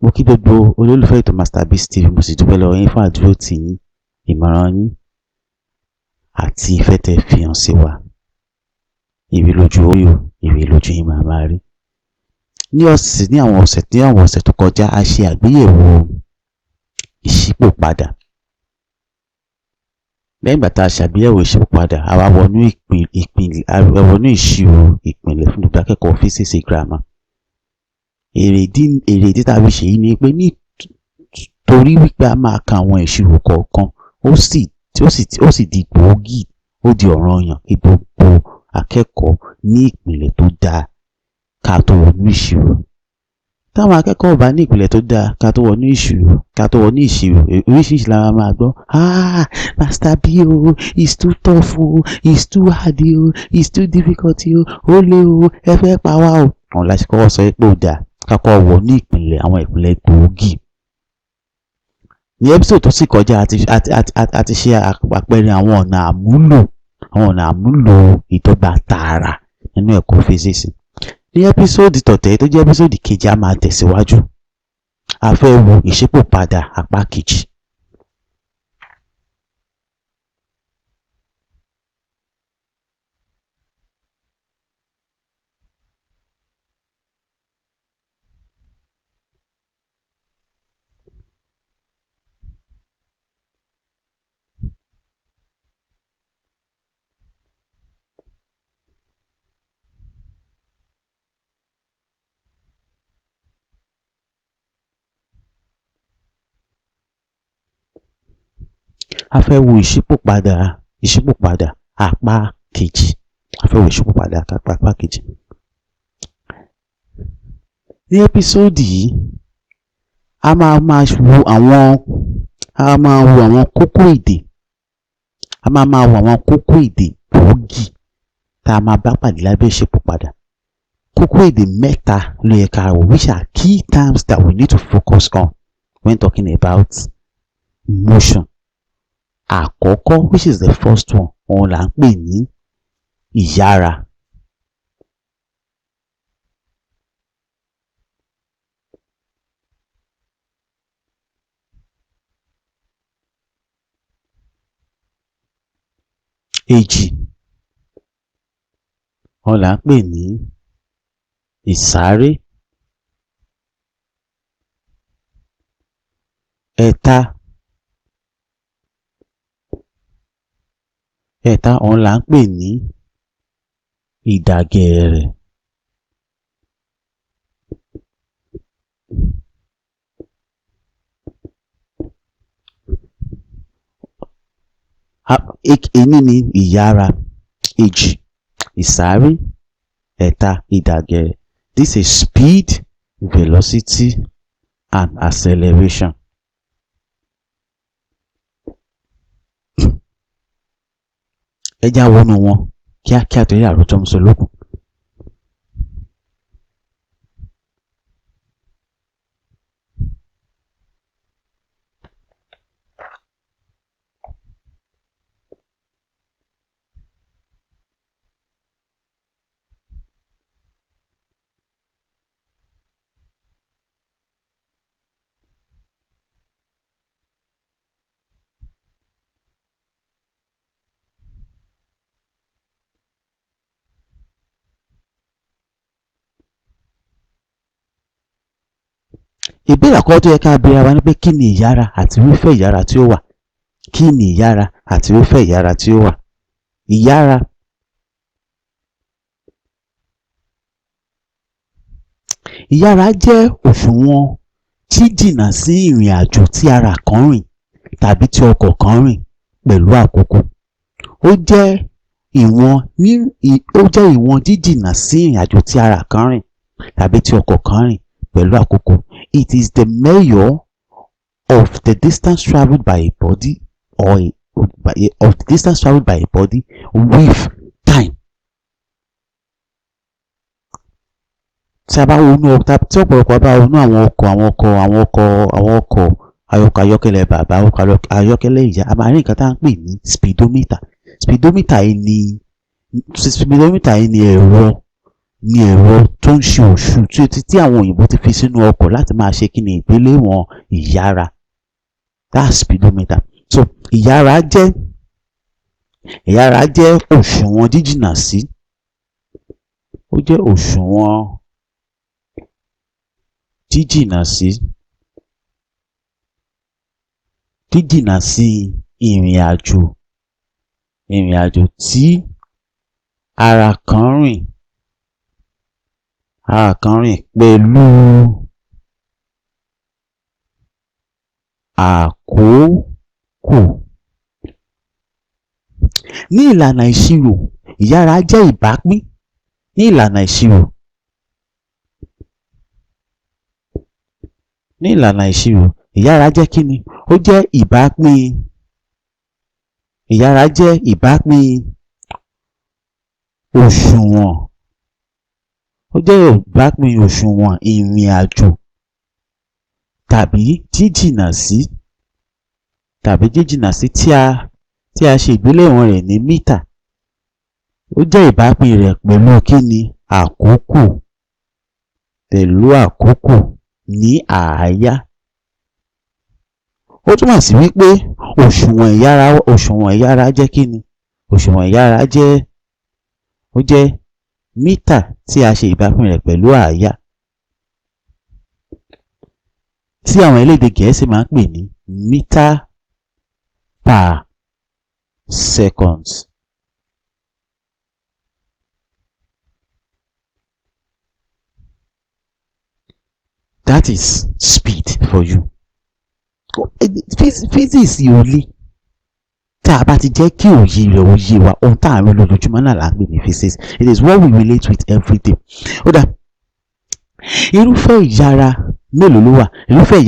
Mo kí gbogbo olólùfẹ́ ètò Master Biggs TV, mo sì dúpẹ́ lọ́wọ́ yín fún àdúrótì yín, ìmọ̀ràn yín àti ìfẹ́ tẹ́ fi hàn sí wa. Ire lójú orí o, ire lójú yín máa máa rí. Ní àwọn ọ̀sẹ̀ tó kọjá, a ṣe àgbéyẹ̀wò ìṣípòpadà. Lẹ́yìn ìgbà tá a ṣàgbéyẹ̀wò ìṣípòpadà, a wá wọnú ìpín ìpín a wọnú ìṣirò ìpìlẹ̀ fún gbogbo akẹ́kọ̀ọ́ físíìsì girama. Èrèdí tá a fi ṣèyí ni pé nítorí wípé a máa ka àwọn ìṣirò kọ̀ọ̀kan, ó sì di gbòógì, ó di ọ̀ranyàn kí gbogbo akẹ́kọ̀ọ́ ní ìpìlẹ̀ tó dáa ká tó wọnú ìṣirò. Táwọn akẹ́kọ̀ọ́ ò bá ní ìpìlẹ̀ tó dáa ká tó wọnú ìṣirò, oríṣiríṣi la máa máa gbọ́. "Ah, Master B o, it's too tough o, it's too hard o, it's too difficult o, ó le o, ẹ fẹ́ pa wá o." Òun la ṣe kọ́kọ́ sọ pé ó dáa ká kọ́kọ́ wọnú ìpìlẹ̀, àwọn ìpìlẹ̀ gbòógì. Ní episode tó sì kọjá, a ti ṣe àpẹẹrẹ àwọn ọ̀nà àmúlò ìdọ́gba tààrà nínú ẹ̀kọ́ físíìsì. Ní episode tọ̀tẹ̀ tó jẹ́ episode kejì, a máa tẹ̀síwájú. A fẹ́ wo ìṣípòpadà apá kejì. A fẹ́ wo ìṣípòpadà apá kejì. A fẹ́ wo ìṣípòpadà apá kejì. Ní episode yìí, a máa wo àwọn kókó èdè, a máa máa wo àwọn kókó èdè gbòógì tá a máa bá pàdé lábẹ́ ìṣípòpadà. Kókó èdè mẹ́ta ló yẹ ká wò, which are key terms that we need to focus on when talking about motion. Àkọ́kọ́, which is the first one, òun là ń pè ní ìyára. Èjì, òun là ń pè ní ìsáré. Ẹ̀ta, òun là ń pè ní ìdàgẹ̀ẹ̀rẹ̀. Ení ni ìyára, èjì ìsáré, ẹ̀ta ìdàgẹ̀ẹ̀rẹ̀. This is speed, velocity and acceleration. Ẹ já wọnú wọn kíákíá torí àròjọ mùsùlùkùn. Ìbéèrè àkọ́kọ́ tó yẹ ká bi ara wa ni pé, kí ni ìyára àti irúfẹ́ ìyára tí ó wà? Kí ni ìyára àti irúfẹ́ ìyára tí ó wà? Ìyára. Ìyára jẹ́ òṣùwọ̀n jíjìnnà sí ìrìn àjò tí ara kan rìn tàbí tí ọkọ̀ kan rìn pẹ̀lú àkókò. Ó jẹ́ ìwọ̀n jíjìnnà sí ìrìn àjò tí ara kan rìn tàbí tí ọkọ̀ kan rìn pẹ̀lú àkókò. It is the measure of the distance travelled by a body or a, by a, of the distance travelled by a body with time. Tí a bá wọnú, tí ọ̀pọ̀lọpọ̀ bá wọnú àwọn ọkọ̀ ayọ́kẹ́lẹ́ bàbá, ọkọ̀ ayọ́kẹ́lẹ́ ìyá, a máa rí nǹkan tá à ń pè ní speedometer. Speedometer yìí ni ẹ̀rọ ni ẹ̀rọ tó ń ṣe òṣù tí àwọn òyìnbó ti fi sínú ọkọ̀ láti máa ṣe kíni? Ìgbéléwọ̀n ìyára. That's speedometer. So ìyára jẹ́ òṣùwọ̀n jíjìnà sí, ó jẹ́ òṣùwọ̀n jíjìnà sí ìrìn àjò tí ara kan rìn pẹ̀lú àkókò. Ní ìlànà ìṣirò, ìyára jẹ́ ìbápín ní ìlànà ìṣirò. Ìyára jẹ́ kíni? Ó jẹ́ ìbápín, ìyára jẹ́ ìbápín òṣùwọ̀n, ó jẹ́ ìbápín òṣùwọ̀n ìrìn àjò tàbí jíjìnà sí tí a ṣe ìgbéléwọ̀n rẹ̀ ní mítà. Ó jẹ́ ìbápín rẹ̀ pẹ̀lú kíni? Àkókò, pẹ̀lú àkókò ní àáyá. Ó túmọ̀ sí wípé òṣùwọ̀n ìyára jẹ́ kíni? Òṣùwọ̀n ìyára jẹ́, ó jẹ́ mítà tí a ṣe ìbápín rẹ̀ pẹ̀lú àáyá, tí àwọn elédè Gẹ̀ẹ́sì máa ń pè ní meter per seconds. That is speed for you. Physics ò le tá a bá ti jẹ́ kí òye rẹ̀ ó yé wa. Ohun tá à ń rí lójoojúmọ́ náà là ń pè ní physics. It is what we relate with every day. Ó dà, irúfẹ́ ìyára mélòó ló wà? Irúfẹ́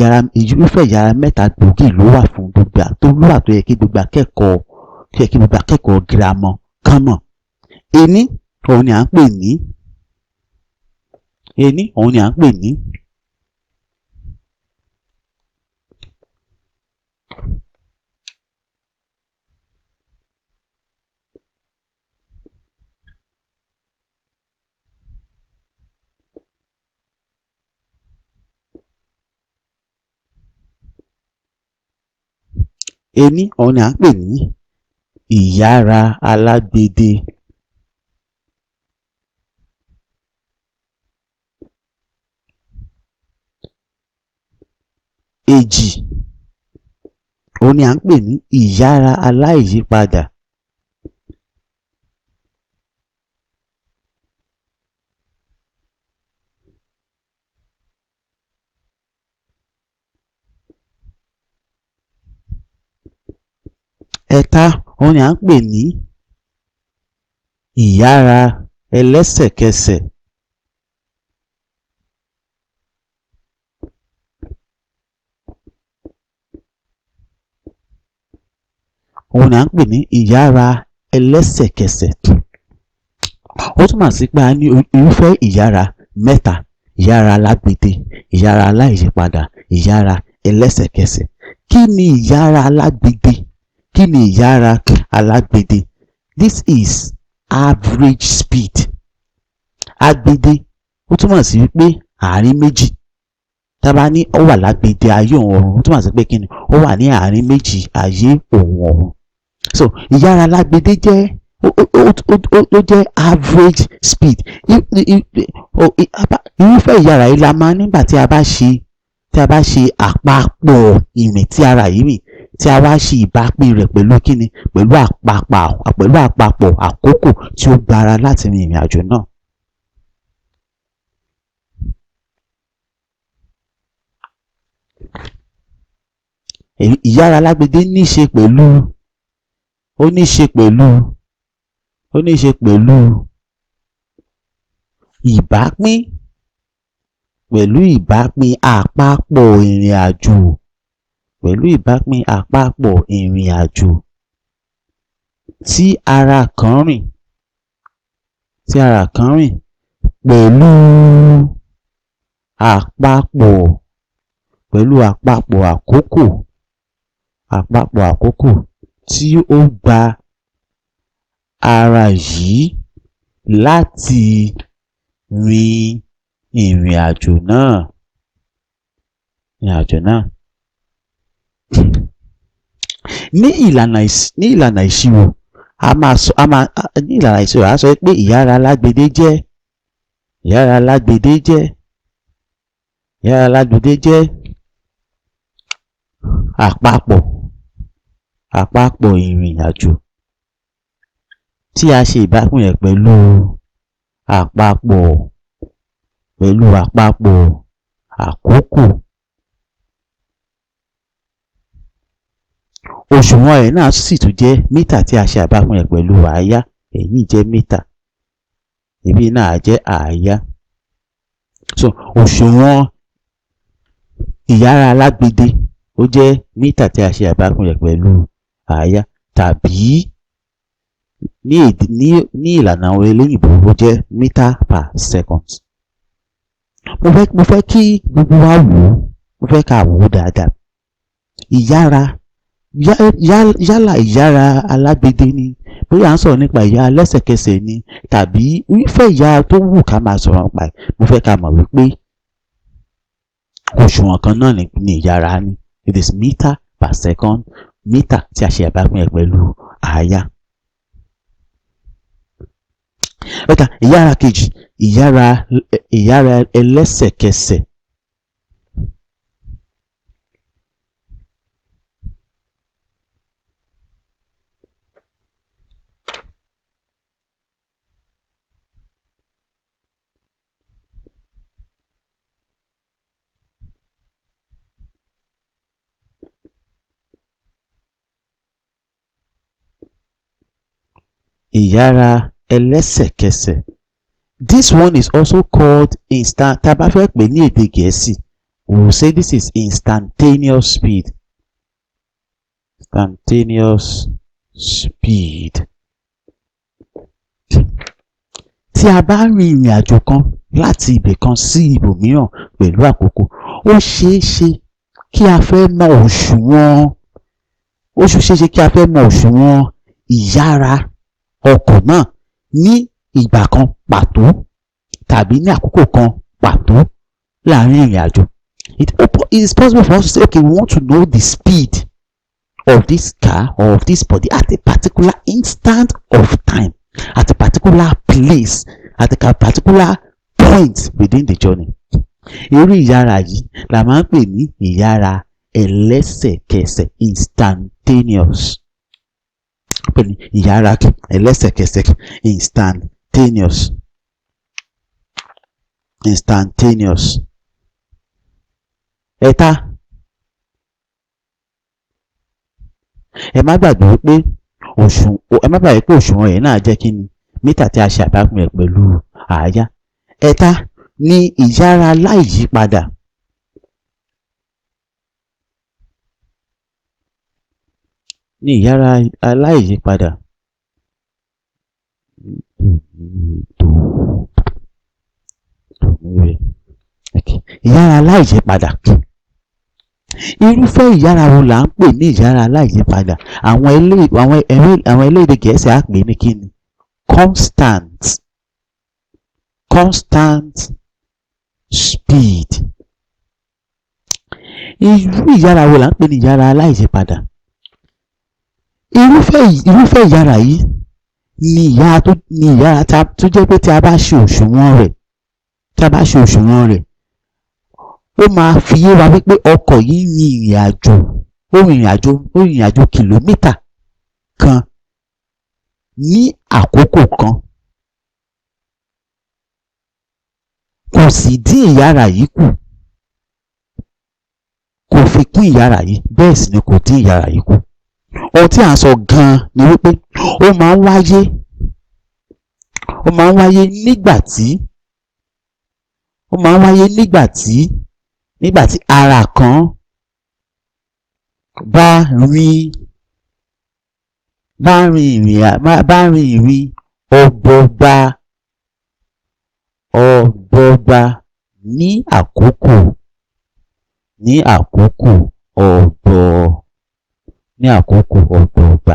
ìyára mẹ́ta gbòógì ló wà fún gbogbo tó wà tó yẹ kí gbogbo akẹ́kọ̀ọ́ girama kán mọ̀. Ení òun ni à ń pè ní Ení òun ni à ń pè ní ìyára alágbede. Èjì òun ni à ń pè ní ìyára aláìyípadà. Ẹ̀ta òun ni à ń pè ní ìyára ẹlẹ́sẹ̀kẹsẹ̀. Òun ni à ń pè ní ìyára ẹlẹ́sẹ̀kẹsẹ̀. Ó túmọ̀ sí pé a ní irúfẹ́ ìyára mẹ́ta: ìyára alágbede, ìyára aláìyípadà, ìyára ẹlẹ́sẹ̀kẹsẹ̀. Kí ni ìyára alágbede? Kí ni ìyára alágbede? This is average speed. Agbede, ó túmọ̀ sí wípé àárín méjì. Tá a bá ní ó wà lágbede ayé òun ọ̀run, ó túmọ̀ sí pé kí ni? Ó wà ní àárín méjì ayé òun ọ̀run. So ìyára alágbede jẹ́ ó jẹ́ average speed. Irúfẹ́ ìyára yìí la máa nígbà tí a bá ṣe àpapọ̀ ìrìn tí ara yìí rìn, tí a wá ṣe ìbápín rẹ̀ pẹ̀lú kíni? Pẹ̀lú àpapọ̀ àkókò tí ó gba ara láti rin ìrìn àjò náà. Ìyára alágbede ní í ṣe pẹ̀lú ó ní í ṣe pẹ̀lú ó ní í ṣe pẹ̀lú ìbápín pẹ̀lú ìbápín àpapọ̀ ìrìn àjò pẹ̀lú ìbápín àpapọ̀ ìrìn àjò tí ara kan rìn pẹ̀lú àpapọ̀ àkókò tí ó gba ara yìí láti rin ìrìn àjò náà, ìrìn àjò náà. Ní ìlànà ìṣirò, a máa sọ a máa ní ìlànà ìṣirò, a sọ pé ìyára alágbède jẹ́ àpapọ̀ ìrìn àjò tí a ṣe ìbápín rẹ̀ pẹ̀lú àpapọ̀ àkókò. Òṣùwọ̀n rẹ̀ náà sì tún jẹ́ mítà tí a ṣe àbápín rẹ̀ pẹ̀lú àáyá. Èyí jẹ́ mítà, ibí náà á jẹ́ àáyá. So òṣùwọ̀n ìyára alágbede, ó jẹ́ mítà tí a ṣe àbápín rẹ̀ pẹ̀lú àáyá, tàbí ní èdè ní ìlànà àwọn eléyìnbó, ó jẹ́ meter per second. Mo fẹ́ kí gbogbo wa wò ó, mo fẹ́ ká wò ó dáadáa. Ìyára, yálà ìyára alágbede ni, bóyá à ń sọ̀rọ̀ nípa ìyára lẹ́sẹ̀kẹsẹ̀ ni, tàbí irúfẹ́ ìyára tó wù ká máa sọ̀rọ̀ nípa ẹ̀, mo fẹ́ ká mọ̀ wípé òṣùwọ̀n kan náà ni ìyára ní. It is meter per second, mítà tí a ṣe àbápín rẹ̀ pẹ̀lú àáyá. Ó dáa, ìyára kejì, ìyára ẹlẹ́sẹ̀kẹsẹ̀. Ìyára ẹlẹ́sẹ̀kẹsẹ̀, this one is also called instant. Tá a bá fẹ́ pè ní èdè Gẹ̀ẹ́sì, we will say this is instantaneous speed, instantaneous speed. Tí a bá rin ìrìn àjò kan láti ibì kan sí ibòmíràn pẹ̀lú àkókò, ó ṣeé ṣe kí a fẹ́ mọ òṣùwọ̀n ìyára ọkọ̀ náà ní ìgbà kan pàtó tàbí ní àkókò kan pàtó láàrin ìrìn àjò. It is possible for us to say, okay, we want to know the speed of this car or of this body at a particular instant of time, at a particular place, at a particular point within the journey. Irú ìyára yìí la máa ń pè ní ìyára ẹlẹ́sẹ̀kẹsẹ̀, instantaneous. Pè ní ìyára ẹlẹ́sẹ̀kẹsẹ̀, instantaneous, instantaneous. Ẹ̀ta, ẹ má gbàgbé pé òṣùwọ̀n rẹ̀ náà jẹ́ kí ni? Mítà tí a ṣe àbápín rẹ̀ pẹ̀lú àáyá. Ẹ̀ta ní ìyára láìyípadà. Ní ìyára aláìyípadà, dò dò mi re, ìyára aláìyípadà. Irúfẹ́ ìyára wo là ń pè ní ìyára aláìyípadà? Àwọn elédè Gẹ̀ẹ́sì á pè ní kíni? Constant speed. Irú ìyára wo là ń pè ní ìyára aláìyípadà? Irúfẹ́ ìyára yìí ni ìyára tó jẹ́ pé tí a bá ṣe òṣùwọ̀n rẹ̀, ó máa fi yé wa wípé ọkọ̀ yìí rin ìrìn àjò, ó rin ìrìn àjò kìlómítà kan ní àkókò kan, kò sì dín ìyára yìí kù, kò fi kún ìyára yìí, bẹ́ẹ̀ sì ni kò dín ìyára yìí kù. Ohun tí à ń sọ gan-an ni wípé ó máa ń wáyé nígbà tí ara kan bá rin ìrìn ọgbọọgba ní àkókò ọgbọọgba.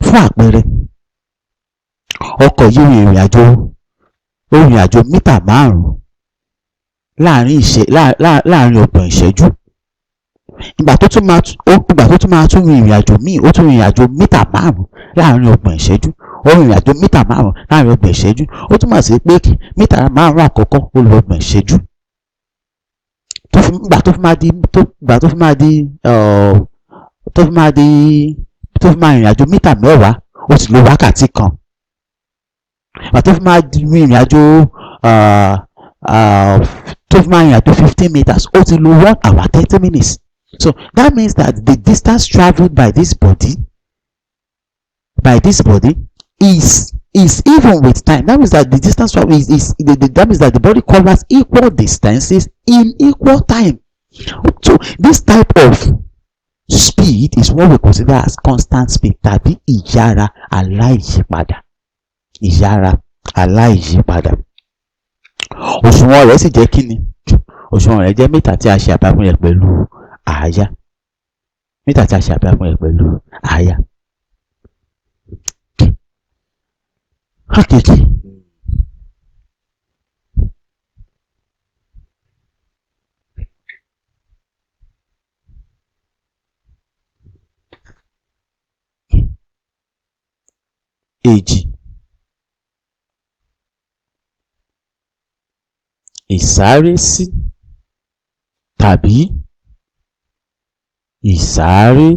Fún àpẹẹrẹ, ọkọ̀ yìí rin ìrìn àjò Ó rìnrìn àjò mítà 5 láàrin ọgbọ̀n ìṣẹ́jú. Ìgbà tó tún máa tún rin ìrìn àjò míì, ó tún rìnrìn àjò mítà 5 láàrin ọgbọ̀n ìṣẹ́jú. Ó rìnrìn àjò mítà 5 láàrin ọgbọ̀n ìṣẹ́jú. Ó túmọ̀ sí pé mítà 5 àkọ́kọ́ ó lo ọgbọ̀n ìṣẹ́jú. Ìgbà tó fi máa rìnrìn àjò mítà 10, ó ti lo wákàtí kan. Ìgbà tó fi máa rìnrìn àjò 15 meters, ó ti lo 1 hour 30 minutes. So that means that the distance traveled by this body is even with time. That means that the distance traveled that means that the body covers equal distances in equal time. So this type of speed is what we consider as constant speed, tàbí ìyára aláìyípadà. Ìyára aláìyípadà. Òṣùwọ̀n rẹ̀ sì jẹ́ kíni? Òṣùwọ̀n rẹ̀ jẹ́ mítà tí a ṣe àbápín rẹ̀ pẹ̀lú àáyá. Mítà tí a ṣe àbápín rẹ̀ pẹ̀lú àáyá. Okay. Èjì. Ìsárésí tàbí ìsáré.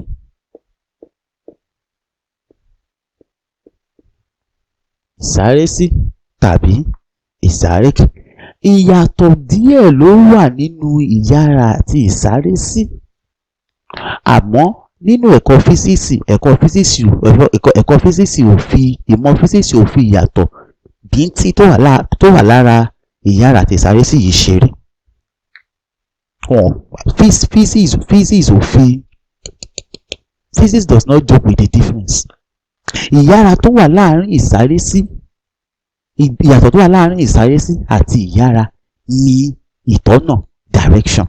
Ìsárésí tàbí ìsáré. Ìyàtọ̀ díẹ̀ ló wà nínú ìyára àti ìsárésí. Àmọ́ nínú ẹ̀kọ́ físíìsì, ìmọ̀ físíìsì ò fi ìyàtọ̀ bíntín tó wà lára ìyára àti ìsárésí yìí ṣeré. Physics does not joke with the difference. Ìyára tó wà láàrin ìsárésí, ìyàtọ̀ tó wà láàrin ìsárésí àti ìyára ní ìtọ́nà direction.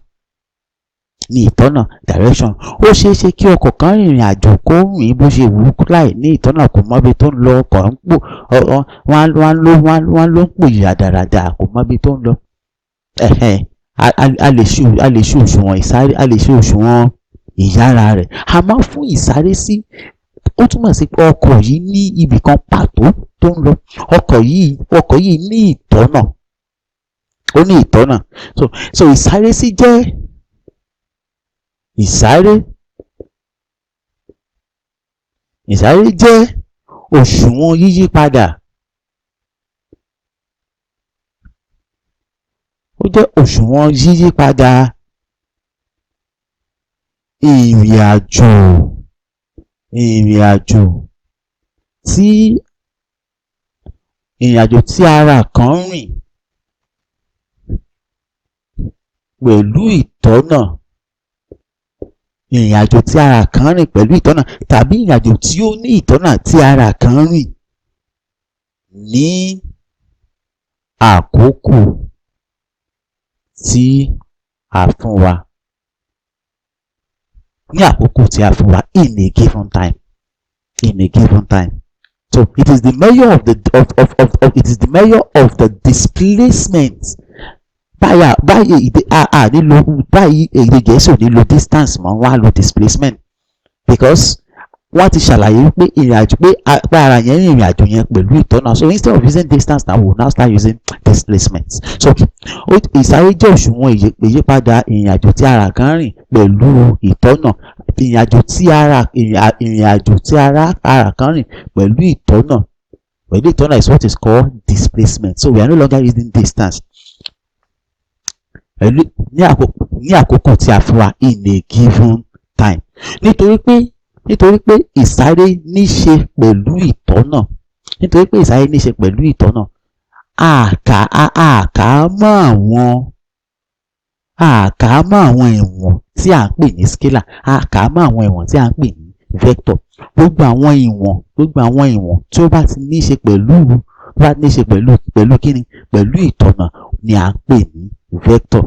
Ní ìtọ́nà direction. Ó ṣeé ṣe kí ọkọ̀ kan rìnrìn àjò kó rìn bó ṣe wù ú láì ní ìtọ́nà, kò mọ ibi tó ń lọ, ọkọ̀ ń pò wọ́n ló ń pò yàdàràdà, kò mọ ibi tó ń lọ. A lè ṣe òṣùwọ̀n ìsáré, a lè ṣe òṣùwọ̀n ìyára rẹ̀. Àmọ́ fún ìsárésí, ó túmọ̀ sí pé ọkọ̀ yìí ní ibì kan pàtó tó ń lọ. Ọkọ̀ yìí ní ìtọ́nà. Ó ní ìtọ́nà. So ìsárésí jẹ́ ìsáré. Ìsáré jẹ́ òṣùwọ̀n yíyípadà. Ó jẹ́ òṣùwọ̀n yíyípadà ìrìn àjò tí ara kan rìn pẹ̀lú ìtọ́nà. Ìrìn àjò tí ara kan rìn pẹ̀lú ìtọ́nà tàbí ìrìn àjò tí ó ní ìtọ́nà tí ara kan rìn ní àkókò tí a fún wa. Ní àkókò tí a fún wa, in a given time. In a given time. So it is the measure of the it is the measure of the displacement. Báyìí a nílò báyìí èdè Gẹ̀ẹ́sì ò ní lo distance mọ́, wọ́n á lo displacement, because wọ́n ti ṣàlàyé pé ìrìn àjò pé ara yẹn rìn ìrìn àjò yẹn pẹ̀lú ìtọ́nà. So instead of using distance now, we will now start using displacement. So ìsáré jẹ́ òṣùwọ̀n ìyípadà ìrìn àjò tí ara kan rìn pẹ̀lú ìtọ́nà. Ìrìn àjò tí ara kan rìn pẹ̀lú ìtọ́nà. Pẹ̀lú ìtọ́nà is what is called displacement. So we are no longer using distance. Ní àkókò tí a fún wa, in a given time. Nítorí pé ìsáré ní ṣe pẹ̀lú ìtọ́nà. Nítorí pé ìsáré ní ṣe pẹ̀lú ìtọ́nà. A kà á mọ́ àwọn ìwọ̀n tí à ń pè ní scalar. A kà á mọ́ àwọn ìwọ̀n tí à ń pè ní vector. Gbogbo àwọn ìwọ̀n tí ó bá ti ní ṣe pẹ̀lú kíni, pẹ̀lú ìtọ́nà ni à ń pè ní vector.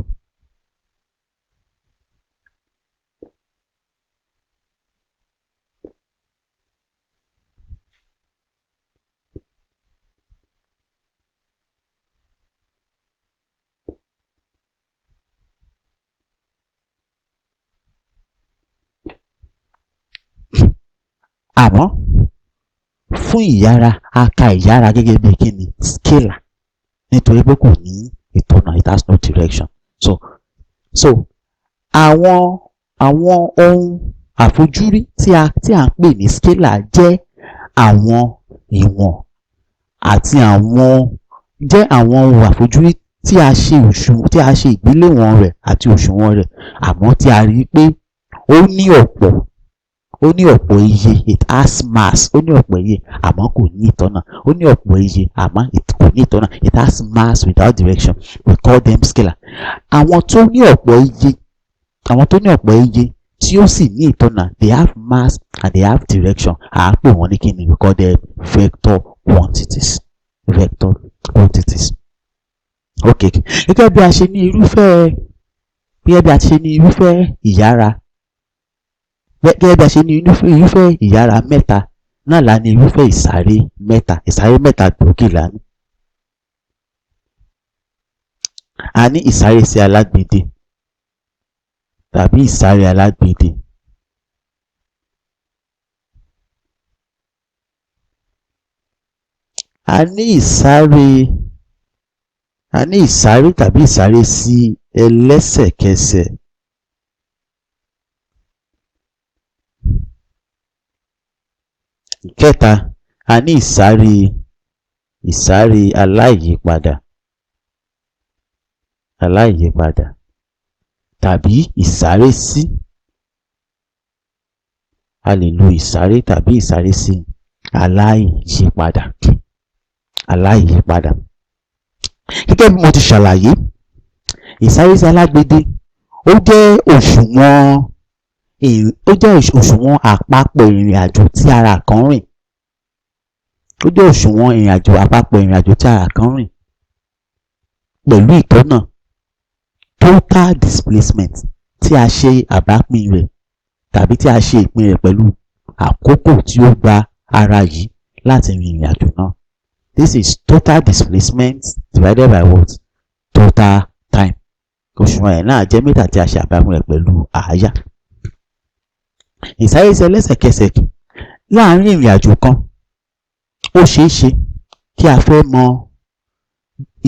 Àmọ́ fún ìyára, a ka ìyára gẹ́gẹ́ bí kíni? Scalar, nítorí pé kò ní ìtọ́nà, it has no direction. So àwọn ohun àfojúrí tí a ń pè ní scalar jẹ́ àwọn ìwọ̀n àti àwọn jẹ́ àwọn ohun àfojúrí tí a ṣe ìgbéléwọ̀n rẹ̀ àti òṣùwọ̀n rẹ̀, àmọ́ tí a rí i pé ó ní ọ̀pọ̀ iye, it has mass, ó ní ọ̀pọ̀ iye àmọ́ kò ní ìtọ́nà, ó ní ọ̀pọ̀ iye àmọ́ kò ní ìtọ́nà, it has mass without direction. We call them scalar. Àwọn tó ní ọ̀pọ̀ iye tí ó sì ní ìtọ́nà, they have mass and they have direction, à á pè wọ́n ní kíni? We call them vector quantities, vector quantities. Okay, gẹ́gẹ́ bí a ṣe ní irúfẹ́ ìyára mẹ́ta náà la ní irúfẹ́ ìsáré mẹ́ta. Ìsáré mẹ́ta gbòógì la ní. A ní ìsáré sí alágbede tàbí ìsáré alágbede. A ní ìsáré tàbí ìsáré sí ẹlẹ́sẹ̀kẹsẹ̀. Ìkẹta, a ní ìsáré aláìyípadà tàbí ìsáré sí. A lè lo ìsáré tàbí ìsáré sí aláìyípadà. Gẹ́gẹ́ bí mo ti ṣàlàyé, ìsáré sí alágbede, ó jẹ́ òṣùwọ̀n àpapọ̀ ìrìn àjò tí ara kan rìn. Ó jẹ́ òṣùwọ̀n ìrìn àjò àpapọ̀ ìrìn àjò tí ara kan rìn pẹ̀lú ìtọ́nà, total displacement tí a ṣe àbápín rẹ̀ tàbí tí a ṣe ìpín rẹ̀ pẹ̀lú àkókò tí ó gba ara yìí láti rin ìrìn àjò náà. This is total displacement divided by what? Total time. Òṣùwọ̀n ẹ̀ náà jẹ́ mítà tí a ṣe àbápín rẹ̀ pẹ̀lú àáyá. Ìsárésí ẹlẹ́sẹ̀kẹsẹ̀, láàárín ìrìn àjò kan, ó ṣeé ṣe kí a fẹ́ mọ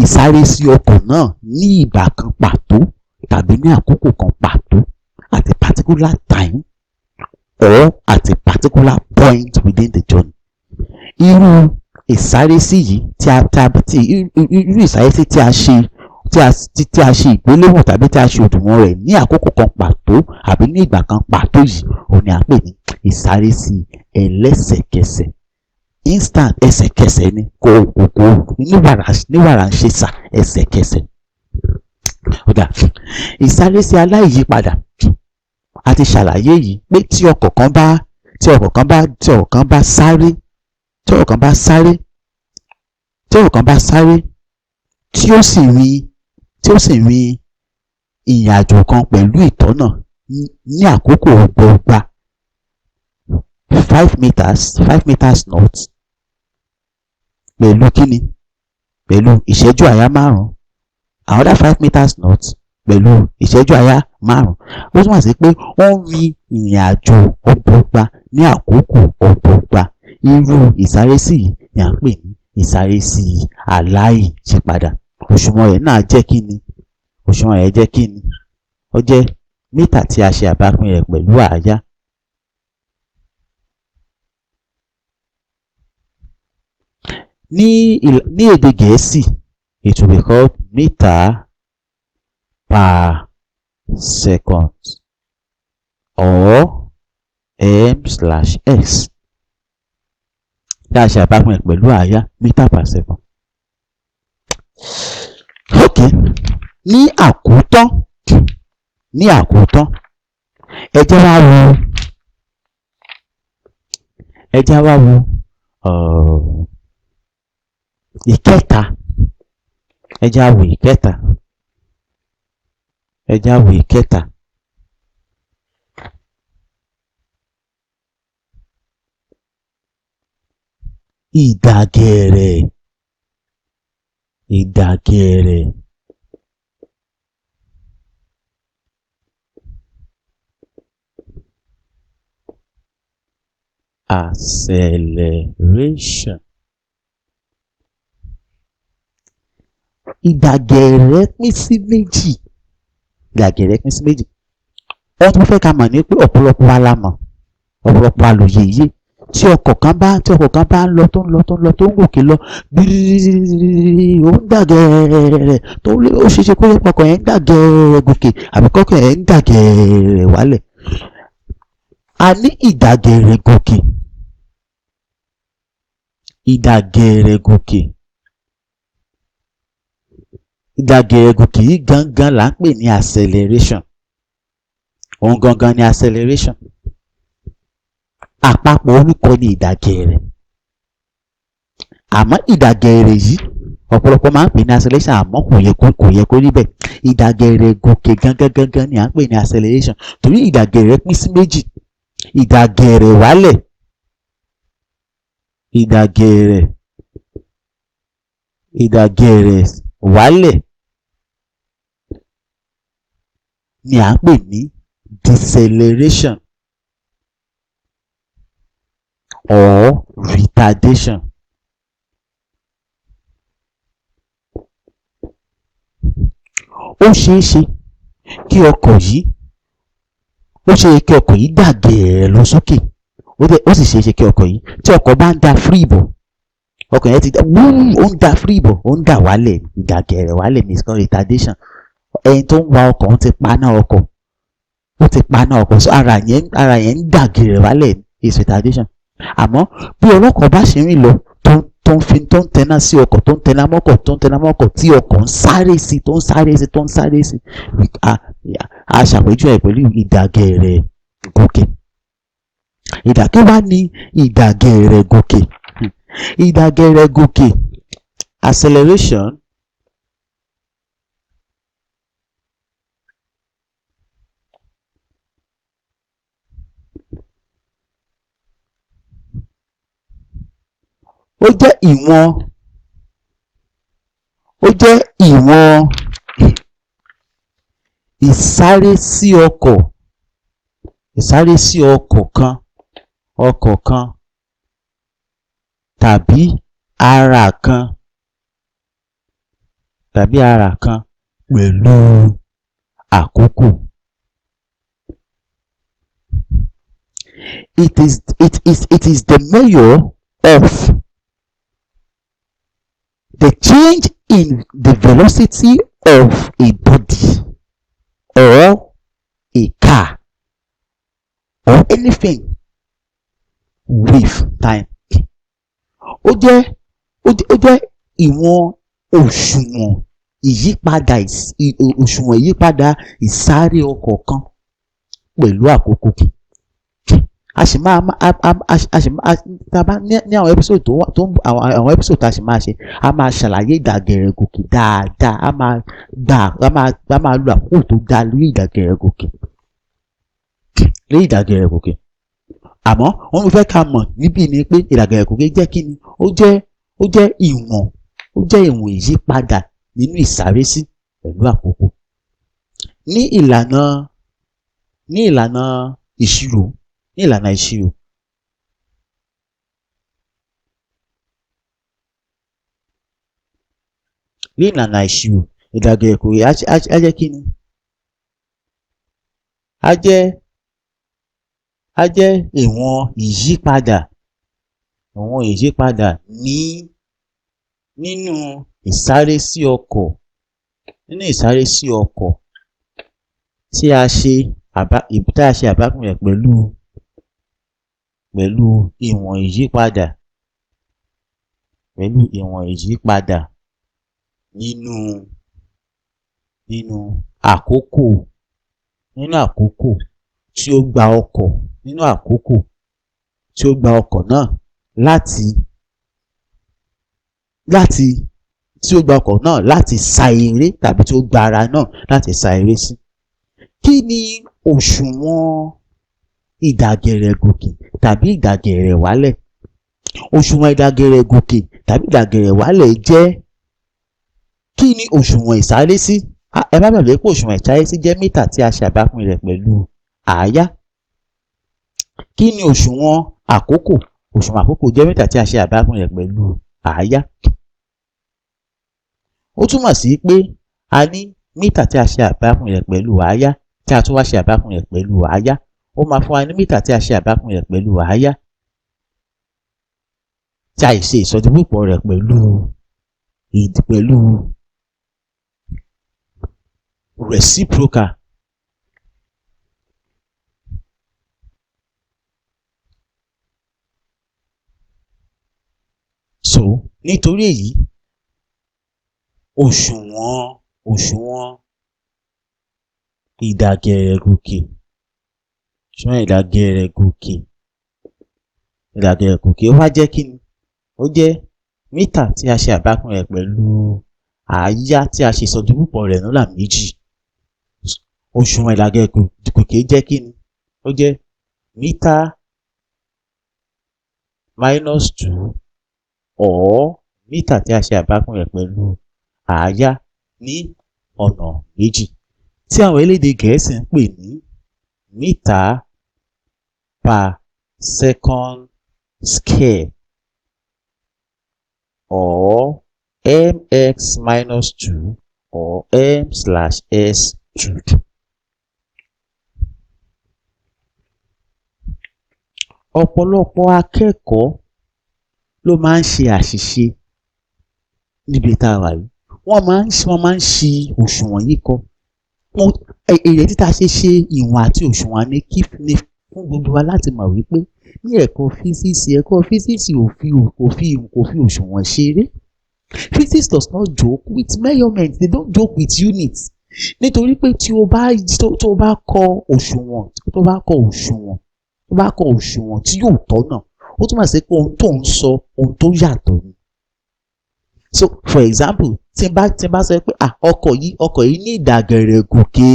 ìsárésí ọkọ̀ náà ní ìgbà kan pàtó tàbí ní àkókò kan pàtó, at a particular time or at a particular point within the journey. Irú ìsárésí yìí tí a tí a tí irú ìsárésí tí a ṣe ìgbéléwọ̀n tàbí tí a ṣe òdiwọ̀n rẹ̀ ní àkókò kan pàtó àbí ní ìgbà kan pàtó yìí, òun ni à ń pè ní ìsárésí ẹlẹ́sẹ̀kẹsẹ̀, instant, ẹsẹ̀kẹsẹ̀ ni, kò ní wàrà ń ṣe sà, ẹsẹ̀kẹsẹ̀. Ó dáa, ìsárésí aláìyípadà, a ti ṣàlàyé yìí pé tí ọkọ̀ kan bá sáré tí ọkọ̀ kan bá sáré tí ó sì rin ìrìn àjò kan pẹ̀lú ìtọ́nà ní àkókò ọgbọọgba, 5 meters, 5 meters north, pẹ̀lú kíni? Pẹ̀lú ìṣẹ́jú àyá 5, another 5 meters north pẹ̀lú ìṣẹ́jú àyá 5, ó túmọ̀ sí pé ó ń rin ìrìn àjò ọgbọọgba ní àkókò ọgbọọgba. Irú ìsárésí yìí ni à ń pè ní ìsárésí aláìyípadà. Òṣùwọ̀n rẹ̀ náà jẹ́ kíni? Òṣùwọ̀n rẹ̀ jẹ́ kíni? Ó jẹ́ mítà tí a ṣe àbápín rẹ̀ pẹ̀lú àáyá. Ní èdè Gẹ̀ẹ́sì, it will be called meter per second or m/s tí a ṣe àbápín rẹ̀ pẹ̀lú àáyá, meter per second. Ok, ní àkótán, ẹ jẹ́ wá wo ìkẹta. Ẹ jẹ́ á wo ìkẹta. Ẹ jẹ́ á wo ìkẹta. Ìdàgẹ̀rẹ̀, ìdàgẹ̀rẹ̀. Acceleration. Ìdàgẹ̀rẹ̀ pín sí méjì. Ìdàgẹ̀rẹ̀ pín sí méjì. Ohun tí mo fẹ́ ká mọ̀ ni pé ọ̀pọ̀lọpọ̀ wa la mọ̀, ọ̀pọ̀lọpọ̀ wa lòye yé. Tí ọkọ̀ kan bá ń lọ, tó ń lọ, tó ń lọ, tó ń gòkè lọ gbírírírí, ó ń dà gẹ̀rẹ̀, tó ó ṣeé ṣe kó jẹ́ pé ọkọ̀ yẹn ń dà gẹ̀rẹ̀ gòkè àbí kọ́kọ̀ yẹn ń dà gẹ̀rẹ̀ wálẹ̀. A ní ìdàgẹ̀rẹ̀ gòkè. Ìdàgẹ̀rẹ̀ gòkè. Ìdàgẹ̀rẹ̀ gòkè yìí gangan là ń pè ní acceleration. Òun gangan ni acceleration. Àpapọ̀ orúkọ ni ìdàgẹ̀rẹ̀. Àmọ́ ìdàgẹ̀rẹ̀ yìí, ọ̀pọ̀lọpọ̀ máa ń pè ní acceleration, àmọ́ kò yẹ kó rí bẹ́ẹ̀. Ìdàgẹ̀rẹ̀ gòkè gangan gangan ni à ń pè ní acceleration, torí ìdàgẹ̀rẹ̀ pín sí méjì: ìdàgẹ̀rẹ̀ wálẹ̀, ìdàgẹ̀rẹ̀ wálẹ̀ ni à ń pè ní deceleration or retardation. Ó ṣeé ṣe kí ọkọ̀ yìí, ó ṣeé ṣe kí ọkọ̀ yìí dà gẹ̀ẹ́rẹ̀ lọ sókè, ó sì ṣeé ṣe kí ọkọ̀ yìí, tí ọkọ̀ bá ń da free bọ̀, ọkọ̀ yẹn ti dá wúú, ó ń da free bọ̀, ó ń dà wálẹ̀. Ìdàgẹ̀rẹ̀ wálẹ̀ ní, it's called retardation. Ẹni tó ń wa ọkọ̀ ń ti paná ọkọ̀, ó ti paná ọkọ̀, so ara yẹn ń dà gẹ̀rẹ̀ wálẹ̀ is retardation. Àmọ́ bí ọlọ́kọ̀ bá ṣe ń rìn lọ, tó ń fi tó ń tẹná sí ọkọ̀, tó ń tẹná mọ́kọ̀, tó ń tẹná mọ́kọ̀, tí ọkọ̀ ń sáré sí, tó ń sáré sí, tó ń sáré sí, a ṣàpèjúwe ẹ̀ pẹ̀lú ìdàgẹ̀rẹ̀ gòkè. Ìdàkẹ́ wá ní ìdàgẹ̀rẹ̀ gòkè. Ìdàgẹ̀rẹ̀ gòkè, acceleration, ó jẹ́ ìwọ̀n ìsárésí ọkọ̀ kan tàbí ara kan pẹ̀lú àkókò. It is the measure of the change in the velocity of a body or a car or anything with time. Ó jẹ́ ìwọ̀n òṣùwọ̀n ìyípadà ìsáré ọkọ̀ kan pẹ̀lú àkókò. A sì máa a sì máa tá a bá ní àwọn episode tó wà tó ń àwọn episode tá a sì máa ṣe, a máa ṣàlàyé ìdàgẹ̀rẹ̀ gòkè dáadáa. A máa gbà a máa lo àkókò tó dáa lórí ìdàgẹ̀rẹ̀ gòkè. Àmọ́ ohun tó fẹ́ ká mọ̀ níbí ni pé ìdàgẹ̀rẹ̀ gòkè jẹ́ kí ni? Ó jẹ́ ìwọ̀n ìyípadà nínú ìsárésí pẹ̀lú àkókò. Ní ìlànà ìṣirò, ìdàgẹ̀rẹ̀ gòkè á jẹ́ kí ni? Á jẹ́ ìwọ̀n ìyípadà nínú ìsárésí ọkọ̀ tí a ṣe àbápín rẹ̀ pẹ̀lú ìwọ̀n ìyípadà nínú àkókò tí ó gba ọkọ̀ náà láti sá eré tàbí tí ó gba ara náà láti sá eré sí. Kí ni òṣùwọ̀n ìdàgẹ̀rẹ̀ gòkè tàbí ìdàgẹ̀rẹ̀ wálẹ̀? Òṣùwọ̀n ìdàgẹ̀rẹ̀ gòkè tàbí ìdàgẹ̀rẹ̀ wálẹ̀ jẹ́ kí ni òṣùwọ̀n ìsárésí? Ẹ má gbàgbé pé òṣùwọ̀n ìsárésí jẹ́ mítà tí a ṣe àbápín rẹ̀ pẹ̀lú àáyá. Kí ni òṣùwọ̀n àkókò. Òṣùwọ̀n àkókò jẹ́ mítà tí a ṣe àbápín rẹ̀ pẹ̀lú àáyá. Ó túmọ̀ sí pé a ní mítà tí a ṣe àbápín rẹ̀ pẹ̀lú àáyá tí a tún wá ṣe àbápín rẹ̀ pẹ̀lú àáyá, ó máa fún wa ní mítà tí a ṣe àbápín rẹ̀ pẹ̀lú àáyá tí a ṣe ìsọdipúpọ̀ rẹ̀ pẹ̀lú reciprocal. So nítorí èyí, òṣùwọ̀n ìdàgẹ̀rẹ̀gòkè, òṣùwọ̀n ìdàgẹ̀rẹ̀gòkè ó wá jẹ́ kí ni? Ó jẹ́ mítà tí a ṣe àbápín rẹ̀ pẹ̀lú àáyá tí a ṣe ìsọdipúpọ̀ rẹ̀ lọ́nà méjì. Òṣùwọ̀n ìdàgẹ̀rẹ̀gòkè jẹ́ kí ni? Ó jẹ́ mítà minus two or mítà tí a ṣe àbápín rẹ̀ pẹ̀lú àáyá ní ọ̀nà méjì, tí àwọn elédè Gẹ̀ẹ́sì ń pè ní meter per second square or mx minus two or m slash s two. Ọ̀pọ̀lọpọ̀ akẹ́kọ̀ọ́ ló máa ń ṣe àṣìṣe níbi tá a wà yìí. Wọ́n máa ń ṣi òṣùwọ̀n yìí kọ. Èrèdí tá a ṣe ṣe ìwọ̀n àti òṣùwọ̀n ni kí ni fún gbogbo wa láti mọ̀ wípé ní ẹ̀kọ́ físíìsì kò fi òṣùwọ̀n ṣeré. Physics does not joke with measurement. They don't joke with units, nítorí pé tí o bá tó bá kọ òṣùwọ̀n tó bá kọ òṣùwọ̀n tí yóò tọ́nà, ó túmọ̀ sí pé ohun tó ń sọ, ohun tó yàtọ̀ ni. So for example, tí n bá sọ pé, ah, ọkọ̀ yìí ní ìdàgẹ̀rẹ̀gòkè,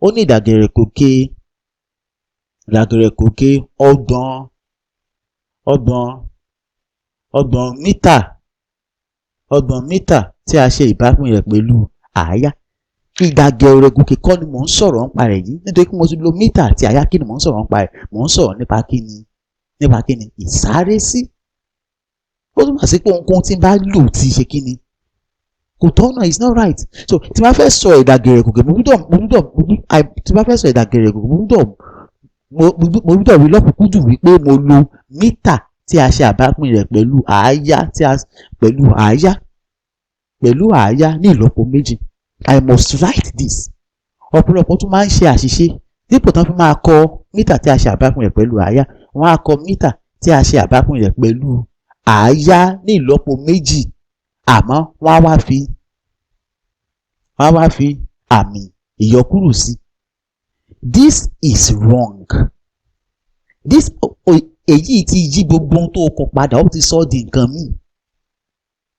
ó ní ìdàgẹ̀rẹ̀gòkè 30 mítà, 30 mítà tí a ṣe ìbápín rẹ̀ pẹ̀lú àáyá. Ìdàgẹ̀rẹ̀gòkè kọ́ ni mò ń sọ̀rọ̀ nípa rẹ̀ yìí, nítorí pé mo ti lo mítà àti àáyá. Kí ni mò ń sọ̀rọ̀ nípa rẹ̀? Mò ń sọ̀rọ̀ nípa kí ni? Ìsárésí. Ó túmọ̀ sí pé ohunkóhun tí n bá lò ti ṣe kí ni? Kò tọ́nà, is not right. So tí n bá fẹ́ sọ ìdàgẹ̀rẹ̀gòkè, mo gbúdọ̀ tí n bá fẹ́ sọ ìdàgẹ̀rẹ̀gòkè, mo gbúdọ̀ rí lọ́kùnkúndùn wípé mo lo mítà tí a ṣe àbápín rẹ̀ pẹ̀lú àáyá tí a pẹ̀lú àáyá ní ìlọ́po méjì. I must write this. Ọ̀pọ̀lọpọ̀ tún máa ń ṣe àṣìṣe. Dípò tán fi máa kọ mítà tí a ṣe àbápín rẹ̀ pẹ̀lú àáyá, wọ́n á kọ mítà tí a ṣe àbápín rẹ̀ pẹ̀lú àáyá ní ìlọ́po méjì, àmọ́ wọ́n á wá fi àmì ìyọkúrò sí. This is wrong. This, èyí ti yí gbogbo ohun tó kọ padà. Ó ti sọ ọ́ di nǹkan míì,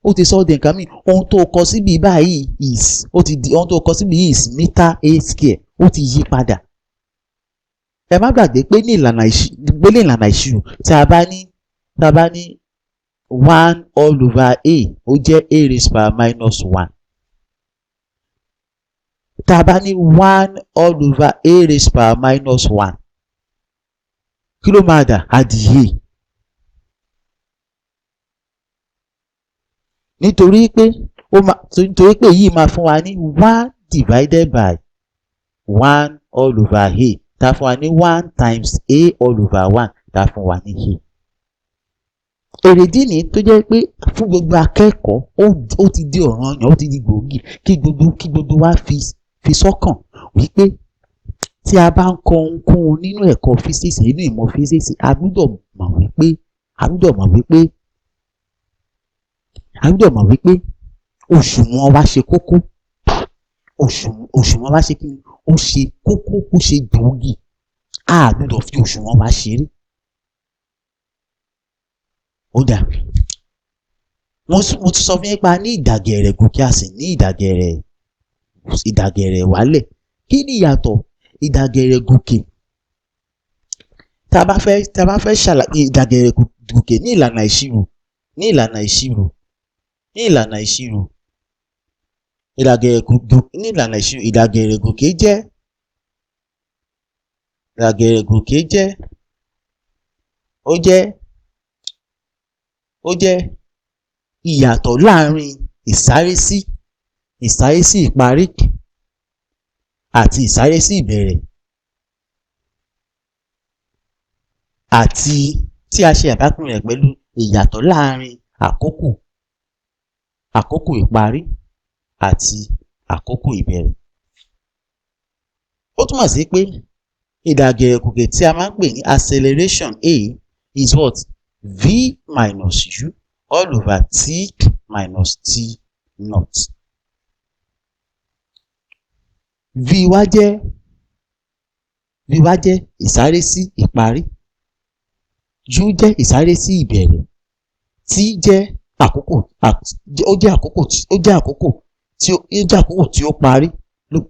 ó ti sọ ọ́ di nǹkan míì. Ohun tó kọ síbi báyìí is, ó ti di, ohun tó kọ síbi is meter a square, ó ti yí padà. Ẹ má gbàgbé pé ní ìlànà ìṣirò, tí a bá ní one all over a, ó jẹ́ a raised by minus one. Tá a bá ní one all over a raised by minus one, kí ló máa dà? Á di a, nítorí pé èyí máa fún wa ní one divided by one all over a, tá a fún wa ní one times a all over one, tá a fún wa ní a. Èrèdí ni tó jẹ́ pé fún gbogbo akẹ́kọ̀ọ́, ó ti di ọ̀ranyàn, ó ti di gbòógì kí gbogbo wa fi sọ́kàn wípé tí a bá ń kọ ohunkóhun nínú ẹ̀kọ́ físíìsì, nínú ìmọ̀ físíìsì, a gbúdọ̀ mọ̀ wípé òṣùwọ̀n wa ṣe kókó. Òṣùwọ̀n wa ṣe kí ni? Ó ṣe kókó, ó ṣe gbòógì. A gbúdọ̀ fi òṣùwọ̀n wa ṣeré. Ó dáa, mo ti sọ fún yín pé a ní ìdàgẹ̀rẹ̀ gòkè, a sì ní ìdàgẹ̀rẹ̀ wálẹ̀. Kí ni ìyàtọ̀ ìdàgẹ̀rẹ̀ gòkè? Tá a bá fẹ́ ṣàlàyé ìdàgẹ̀rẹ̀ gòkè ní ìlànà ìṣirò, ní ìlànà ìṣirò, ìdàgẹ̀rẹ̀ gòkè jẹ́, ó jẹ́ Ó jẹ́ ìyàtọ̀ láàrin ìsárésí ìparí àti ìsárésí ìbẹ̀rẹ̀, àti tí a ṣe àbápín rẹ̀ pẹ̀lú ìyàtọ̀ láàrin àkókò ìparí àti àkókò ìbẹ̀rẹ̀. Ó túmọ̀ sí pé ìdàgẹ̀rẹ̀kòkè tí a máa ń pè ní acceleration A is what? V minus U all over T minus T naught. V wa jẹ́ ìsárésí ìparí, U jẹ́ ìsárésí ìbẹ̀rẹ̀, T jẹ́ àkókò, ó jẹ́ àkókò ó jẹ́ àkókò tí ó jẹ́ àkókò tí ó parí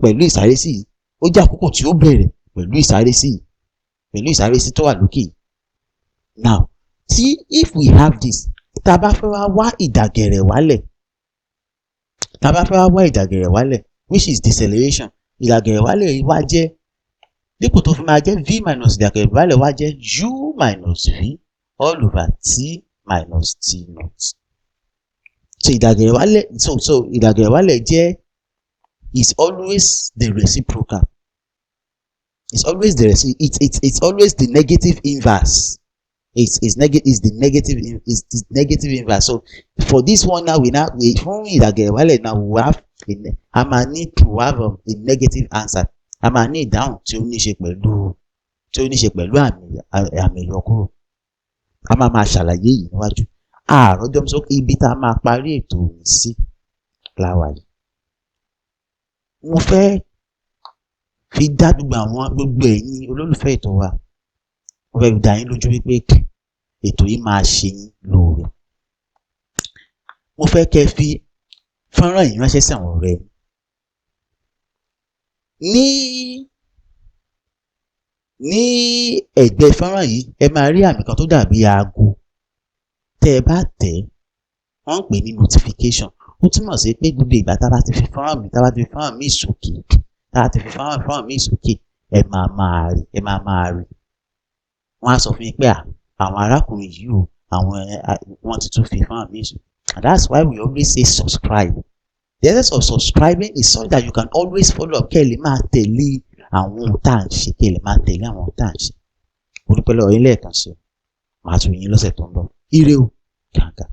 pẹ̀lú ìsárésí yìí, ó jẹ́ àkókò tí ó bẹ̀rẹ̀ pẹ̀lú ìsárésí yìí, pẹ̀lú ìsárésí tó wà lókè yìí. Now, tí if we have this, tá a bá fẹ́ wá wá ìdàgẹ̀rẹ̀ wálẹ̀, tá a bá fẹ́ wá wá ìdàgẹ̀rẹ̀ wálẹ̀, which is deceleration, ìdàgẹ̀rẹ̀ wálẹ̀ yìí wá jẹ́, dípò tó fi máa jẹ́ V minus ìdàgẹ̀rẹ̀ wálẹ̀, wá jẹ́ U minus V all over T minus T naught. So ìdàgẹ̀rẹ̀ wálẹ̀ so ìdàgẹ̀rẹ̀ wálẹ̀ jẹ́ is always the reciprocal. It's always the reci it's it's it's always the negative inverse. It's the negative inverse. So for this one now, we fún ìdàgẹ̀rẹ̀ wálẹ̀ now, we have a a máa ní to have a negative answer. A máa ní ìdáhùn tí ó ní ṣe pẹ̀lú àmì ìyọkúrò. A máa máa ṣàlàyé yìí níwájú. Àròjọ sọ ibi tá a máa parí ètò yìí sí láwa yìí. Mo fẹ́ fi dá gbogbo ẹ̀yin olólùfẹ́ ètò wa, mo fẹ́ fi dá yín lójú wípé ètò yìí máa ṣe yín lóore. Mo fẹ́ kẹ́ fi fọ́nrán yìí ránṣẹ́ sí àwọn ọ̀rẹ́ yín. Ní ẹ̀gbẹ́ fọ́nrán yìí, ẹ máa rí àmì kan tó dàbí aago. Tẹ́ ẹ bá tẹ̀ ẹ́, wọ́n ń pè ní notification. Ó túmọ̀ sí pé gbogbo ìgbà tá a bá ti fi fọ́nrán mi sókè, tá a ti fi fọ́nrán mi sókè, ẹ máa máa rí, ẹ máa máa rí. Wọ́n á sọ fún yín pé àwọn arákùnrin yìí o, àwọn wọ́n ti tún fi fọ́nrán mi sókè. And that's why we always say subscribe. The essence of subscribing is so that you can always follow up, kẹ́ ẹ lè máa tẹ̀lé àwọn ohun tá à ń ṣe, kẹ́ ẹ lè máa tẹ̀lé àwọn ohun tá à ń ṣe. Mo dúpẹ́ lọ́wọ́ yín lẹ́ẹ̀kan sí i. Màá tún yín lọ́sẹ̀ tó ń bọ̀. Ire o, kàǹkà.